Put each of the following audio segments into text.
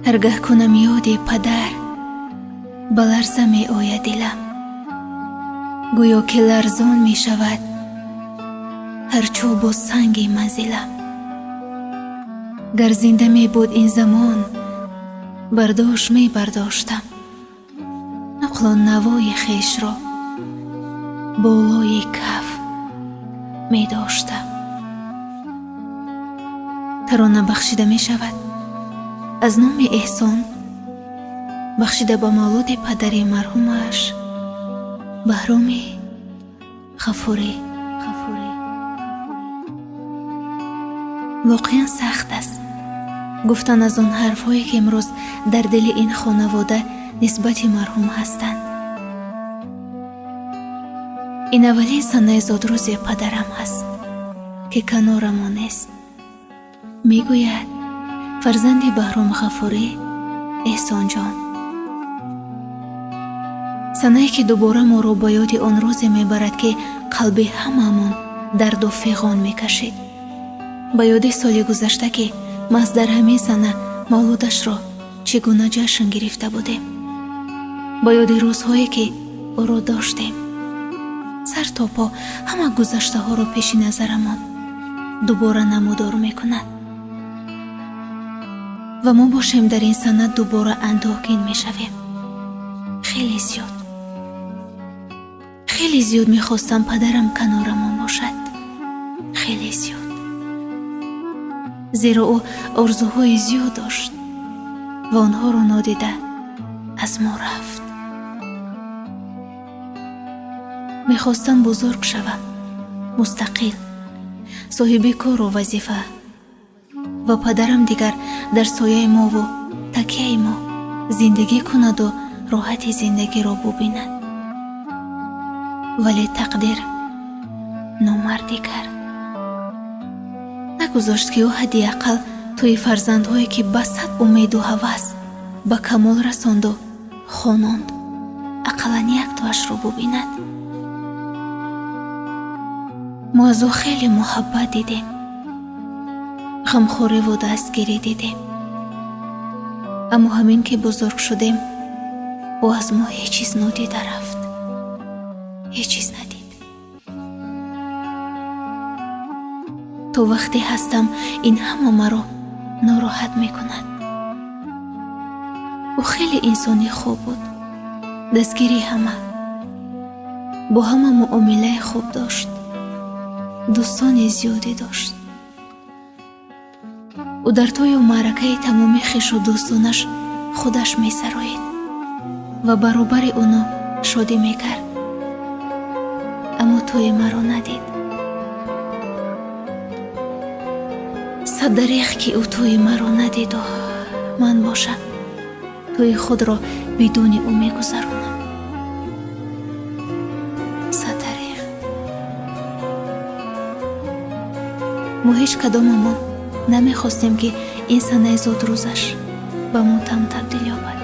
Ҳаргаҳ кунам ёди падар, ба ларза меояд дилам, гӯё ки ларзон мешавад ҳар чӯбу санги манзилам. Гар зинда мебуд ин замон, бар дӯш мебардоштам нақлу навои хешро, болои каф медоштам. Тарона бахшида мешавад аз номи Эҳсон, бахшида ба мавлуди падари марҳумаш Баҳроми Ғафурӣ. Ғафурӣ. Воқеан сахт аст гуфтан аз он ҳарфҳое, ки имрӯз дар дили ин хонавода нисбати марҳум ҳастанд. Ин аввалин санаи зодрӯзи падарам ҳаст, ки канорамо нест, мегӯяд фарзанди Баҳром Ғафурӣ Эҳсонҷон. Санае, ки дубора моро ба ёди он рӯзе мебарад, ки қалби ҳамаамон дарду фиғон мекашид, ба ёди соли гузашта, ки маҳз дар ҳамин сана мавлудашро чӣ гуна ҷашн гирифта будем, ба ёди рӯзҳое, ки ӯро доштем. Сар то по ҳама гузаштаҳоро пеши назарамон дубора намудор мекунад ва мо бошем, дар ин сана дубора андӯҳгин мешавем. Хеле зиёд, хеле зиёд мехостам падарам канорамон бошад, хеле зиёд, зеро ӯ орзуҳои зиёд дошт ва онҳоро нодида аз мо рафт. Мехостам бузург шавам, мустақил, соҳиби кору вазифа, ва падарам дигар дар сояи мову такяи мо зиндагӣ кунаду роҳати зиндагиро бубинад, вале тақдир номардӣ кард, нагузошт, ки ӯ ҳадди ақал тӯи фарзандҳое, ки ба сад умеду ҳавас ба камол расонду хононд, ақаллан яктоашро бубинад. Мо аз ӯ хеле муҳаббат дидем, ғамхориву дастгирӣ дидем, аммо ҳамин ки бузург шудем, ӯ аз мо ҳеҷ чиз нодида рафт, ҳеҷ чиз надид. То вақте ҳастам, ин ҳама маро нороҳат мекунад. Ӯ хеле инсони хуб буд, дастгири ҳама, бо ҳама муомилаи хуб дошт, дӯстони зиёде дошт. Ӯ дар тӯю маъракаи тамоми хешу дӯстонаш худаш месароид ва баробари ӯно шодӣ мекард, аммо тӯи маро надид. Саддарех, ки ӯ тӯи маро надиду ман бошам, тӯи худро бидуни ӯ мегузаронам. Саддарех. Мо ҳеҷ кадомамон намехостем, ки ин санаи зодрӯзаш ба мотам табдил ёбад,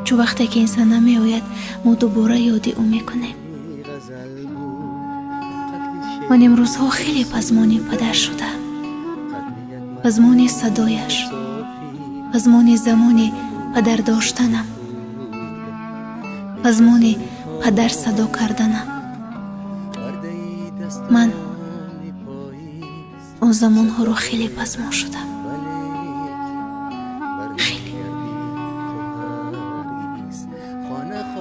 чун вақте ки ин сана меояд, мо дубора ёди ӯ мекунем. Ман имрӯзҳо хеле пазмони падар шудаам, пазмони садояш, пазмони замони падар доштанам, пазмони падар садо карданам. Ман он замонҳоро хеле пазмон шудам, хеле.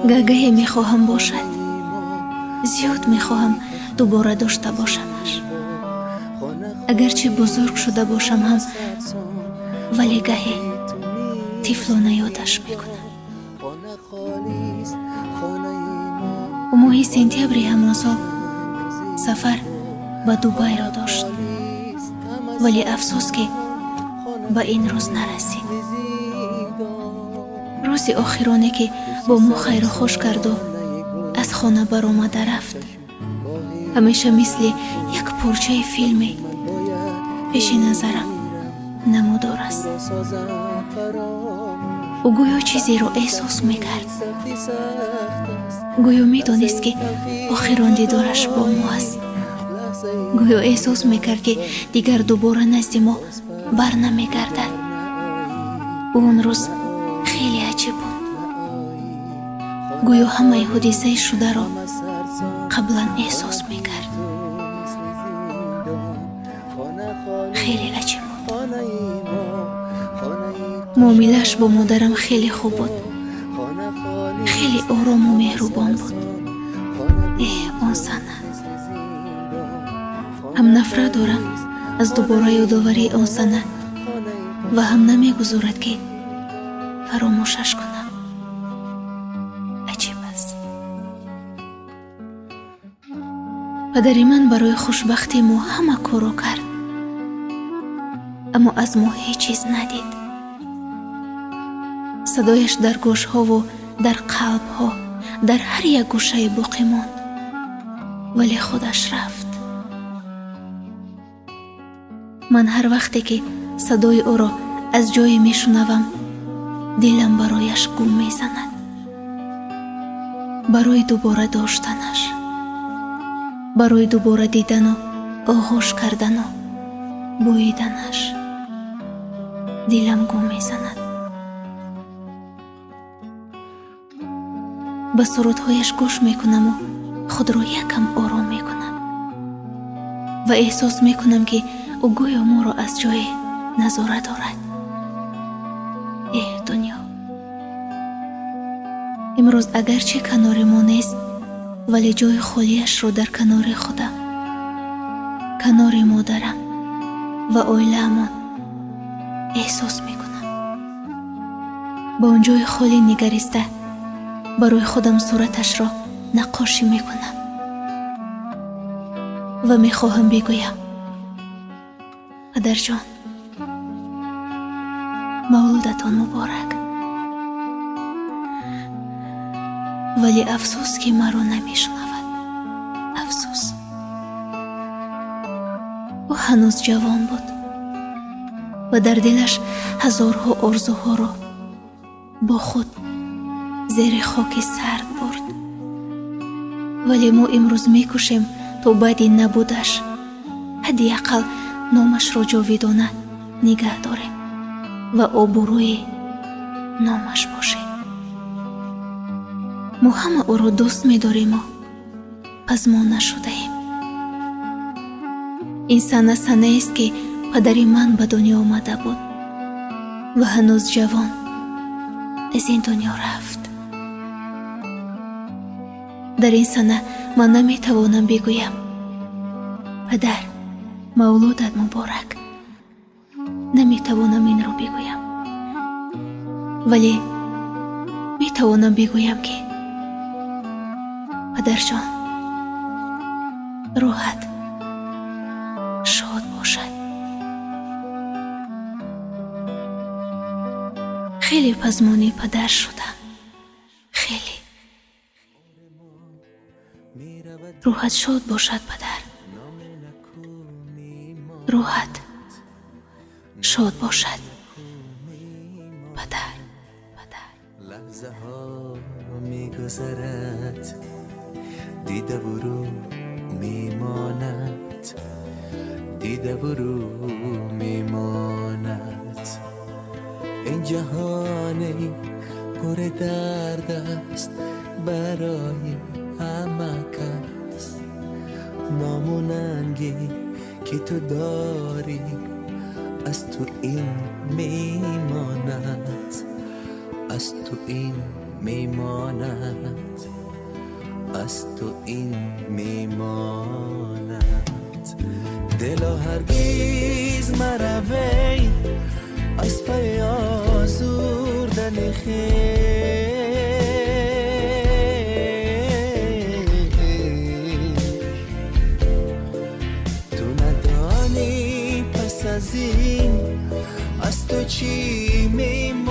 Гаҳгаҳе мехоҳам бошад, зиёд мехоҳам дубора дошта бошамаш. Агарчи бузург шуда бошам ҳам, вале гаҳе тифлона ёдаш мекунам. Ӯ моҳи сентябри ҳамон сол сафар ба Дубайро дошт, вале афсӯс, ки ба ин рӯз нарасид. Рӯзи охироне, ки бо мо хайру хуш карду аз хона баромада рафт, ҳамеша мисли як порчаи филме пеши назарам намудор аст. Ӯ гӯё чизеро эҳсос мекард, гӯё медонист, ки охирон дидораш бо мо аст, гӯё эҳсос мекард, ки дигар дубора назди мо бар намегардад. Ӯ он рӯз хеле аҷиб буд, гӯё ҳамаи ҳодисаи шударо қаблан эҳсос мекард. Хеле аҷиб буд. Муомилааш бо модарам хеле хуб буд, хеле орому меҳрубон буд. Эҳ, он сана! Ҳам нафрат дорам аз дубора ёдоварии он сана ва ҳам намегузорад, ки фаромӯшаш кунам. Аҷиб аст. Падари ман барои хушбахтии мо ҳама корро кард, аммо аз мо ҳеҷ чиз надид. Садояш дар гӯшҳову дар қалбҳо, дар ҳар як гӯшае боқӣ монд, вале худаш рафт. Ман ҳар вақте ки садои ӯро аз ҷое мешунавам, дилам барояш гум мезанад, барои дубора доштанаш, барои дубора дидану оғӯш кардану бӯиданаш дилам гум мезанад. Ба сурудҳояш гӯш мекунаму худро якам ором мекунам ва эҳсос мекунам, ки ӯ гӯё моро аз ҷое назора дорад. Эҳ, дунё! Имрӯз агарчи канори мо нест, вале ҷои холиашро дар канори худам, канори модарам ва оилаамон эҳсос мекунам. Ба он ҷои холӣ нигариста, барои худам сураташро наққошӣ мекунам ва мехоҳам бигӯям: «Падарҷон, мавлудатон муборак!» Вале афсӯс, ки маро намешунавад. Афсӯс, ӯ ҳанӯз ҷавон буд ва дар дилаш ҳазорҳо орзуҳоро бо худ зери хоки сард бурд. Вале мо имрӯз мекӯшем, то баъди набудаш ҳадди ақал номашро ҷовидона нигаҳ дорем ва обрӯи номаш бошем. Мо ҳама ӯро дӯст медорему пазмон нашудаем. Ин сана санаест, ки падари ман ба дунё омада буд ва ҳанӯз ҷавон аз ин дунё рафт. Дар ин сана ман наметавонам бигӯям: «Падар, мавлудат муборак!» Наметавонам инро бигӯям, вале метавонам бигӯям, ки падарҷон, рӯҳат шод бошад. Хеле пазмони падар шудам, хеле. Рӯҳат шод бошад, падар, рӯҳат шод бошад, падар, падар. Лаҳзаҳо мегузарад, дидаву рӯ мемонад, дидаву рӯ мемонад. Ин ҷаҳоне пур дард аст барои ҳама кас. Ному нанге ки ту дорӣ, аз ту ин мемонад, аз ту ин мемонад, аз ту ин мемонад. Дило, ҳаргиз маравей аз пай озурдани хеш. Ту надонӣ, пас аз ин аз ту чӣ мемонад.